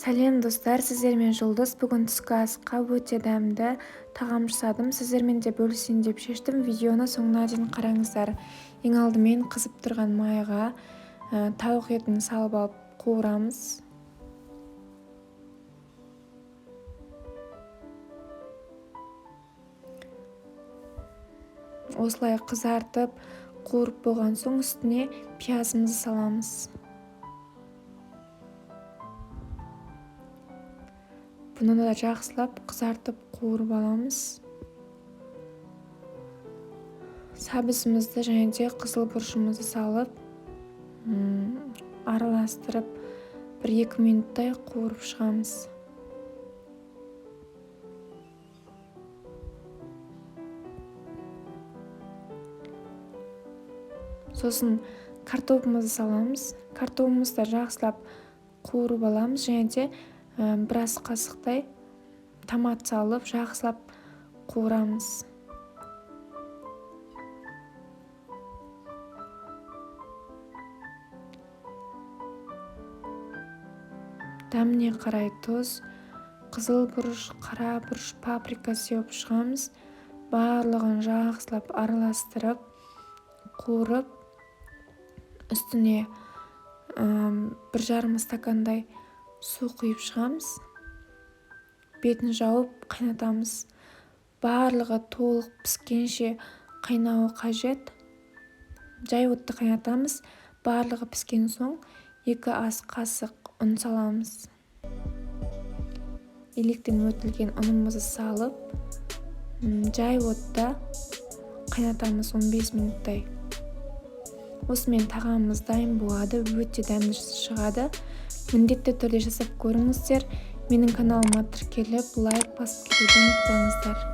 Сәлем, достар! Сіздермен Жұлдыз. Бүгін түскі асқа өте дәмді тағам жасадым. Сіздермен де бөлісейін деп шештім. Видеоны соңына дейін қараңыздар. Ең алдымен қызып тұрған майға тауық етін салып алып қуырамыз. Осылай қызартып, қуырып болған соң, үстіне пиязымызды саламыз. Бұны да жақсылап қызартып, қуырып аламыз. Сәбізімізді және де қызыл бұрышымызды салып, араластырып, 1-2 минуттай қуырып шығамыз. Сосын картобымызды саламыз. Картобымызды жақсылап қуырып аламыз және де біраз қасықтай томат салып, жақсылап қуырамыз. Дәміне қарай тұз, қызыл бұрыш, қара бұрыш, паприка сеуіп шығамыз. Барлығын жақсылап араластырып, қуырып, үстіне 1,5 стакандай су құйып шығамыз. Бетін жауып қайнатамыз. Барлығы толық піскенше қайнауы қажет. Жай отта қайнатамыз. Барлығы піскен соң, 2 ас қасық ұн саламыз. Електен өтілген ұнымызды салып, жай отта қайнатамыз 15 минуттай. Осымен тағамымыз дайын болады. Өте дәмді шығады. Міндетті түрде жасап көріңіздер. Менің каналыма тіркеліп, лайк басып кетуді ұмытпаңыздар.